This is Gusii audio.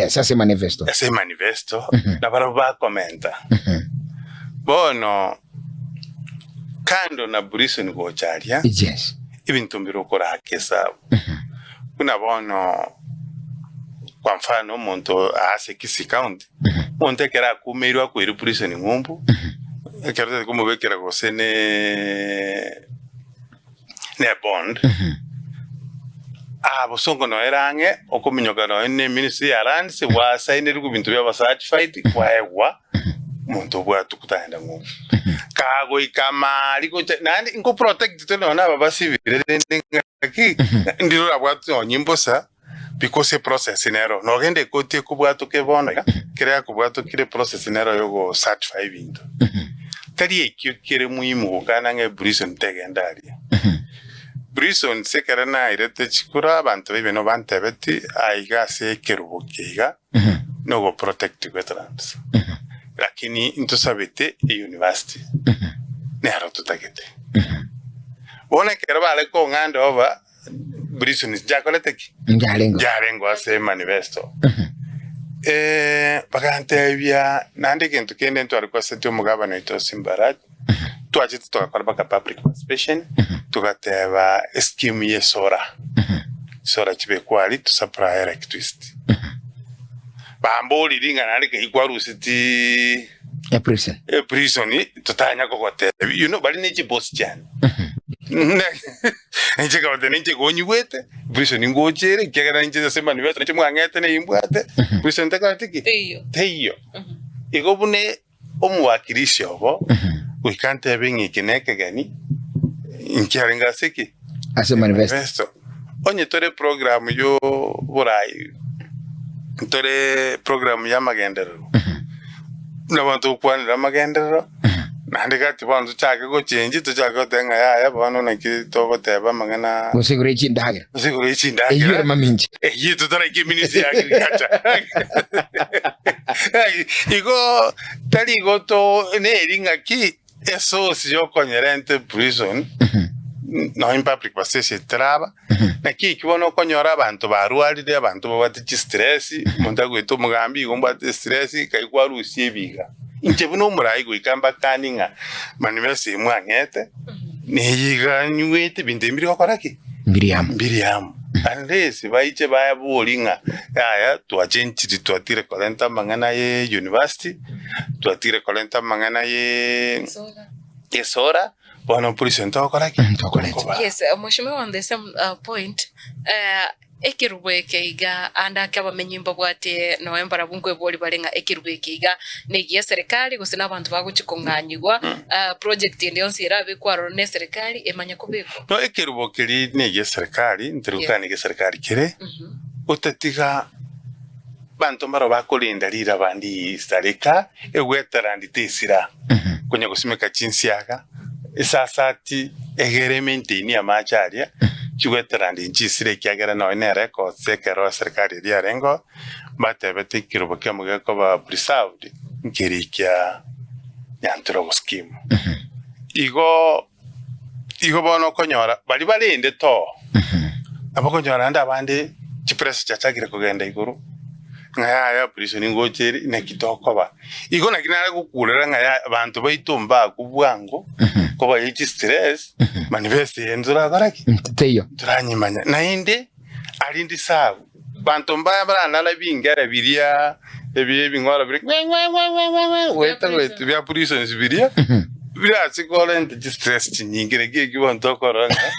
Yes, ase manifesto. Ase emanifesto, na barabwo bakomenta. Bono kando na prison gocha aria, Yes. ebinto mbire okoraka esabu. Buna bono kwa mfano omonto ase Kisii County, omonto ekero akumeirwe akoirwe prison ng'umbu, ekero tari komobekera gose ne ne bond, aa bosongo noyo ere ang'e, okominyoka noyo ne ministry ya lands, gwasainerigwe ebinto biaba certified, kwaegwa, omonto obwatwe kotagenda ng'umbu. Kagoika amaari gocha naende nko protect tore nonya na ababasibire rende ng'aki, ndire orabwatwe nonye mbosa because eprocess nero, nogenda ekoti ekobwatoke bono iga, ekero yakobwatokire eprocess nero ya ogo certify ebinto. Tari ekio kere muhimu gokana ng'a eprison tegenda aria. Prisons ekero nairete chikura abanto baibe nigo bantebeti aiga ase ekerubo eke iga, nogo protect wetlands. Lakini ntosabete euniversity nero totagete. Bono ekero bare kong'anda over prisons nchakorete ki? Njarenge. Njarenge ase manifesto. Eh, bagantebia naende egento kende ntware kwasete omogabana oito Simba Arati, twachete togakora mpaka public participation, togateba escheme ye solar, solar chibekwa aria to supply electricity. Bamboriri ng'a naende kei kwaruseti Eprison. eprison totanya kogotebia, you know baria ne chiboss chiane. Inche nkabatebia ninche konyigwete, prison ngocha ere, ekiagera ninche ase manifesto ninche mwang'ete na eyimbwate, prison tekoreti ki? Teiyo. Teiyo. Igo buna omowakilishi obo, goika ntebe ng'a eke nekegeni, nkiarenge ase ki? Ase manifesto. Manifesto. Onye tore program yo oborai, ntore program ya amagenderero, buna bono togokwanera amagenderero, naende gati bono tochake gochengi, tochake goteba ng'a yaya bono naki togoteba amang'ana Gose igoro ye chindagera. gose igoro ye Eyio chindagera. ere mamincha. Eyio totaraika eministry ya agriculture. Igo tari igo to neri ng'aki esource yokonyerenta eprison nonya in public participation teraba, naki ekio bono okonyora abanto barwarire, abanto babwate chistress, omonto agoeta omogambi igo mbwate estress, kai kwarusia ebiga. Inche buna omorai goika mbakanie ng'a manifesto eye mwang'ete, neye iga nyuete ebinto ebi mbiri gokora ki? Mbiri amo. Mbiri amo. Unless baiche baborie ng'a yaya twachenchiri twatire korenta amang'ana ye university, twatire korenta amang'ana ye esora, bono prison togokora ki? Tokoreta. Tokobaa. Yes, Mheshimiwa on the same point, ekerubo eke iga ande ake abamenyi mbabwate noe mbarabwo nkoeboria bare ng'a ekerubo eke iga negia eserekari gose na abanto bagochia kong'anyigwa project ende yonsi erabekwe aroro na eserekari emanye kobekwa. No ekerubo keria negia eserekari, ntari gokwana negia eserekari kere, otatiga Abanto mbaro bakorenda riraba risareka, egweterandi tesira, konya gosimeka chinsiaga, esasati egere emaintain amache aria, chigweterandi nchisire ekiagera nonya nere ekotse ekero eserikari eria yarengeo, batebete ekerobo kiamo gekoba preserved nkeri kia Nyanturogo scheme. Igo Igo bono okonyora baria barende too, nabo okonyora naende abande chipressure chiachakire kogenda igoro, ng'a yaya operation ngocha ere naki tokoba. Igo naki nare gokurera ng'a yaya abanto baito mbakwe bwango, kobaye chistress, manifesto eye ntorakora ki? Teiyo. Ntoranyimanya. Naende aria ndisabu, banto mbaya baranara bingere biria ebi ebing'ora bire ng'we ng'we ng'we ng'we ng'we ng'we goeta goeta bia prisons biria birache korenta chistress chinyinge naki ekio bono tokorora ng'a.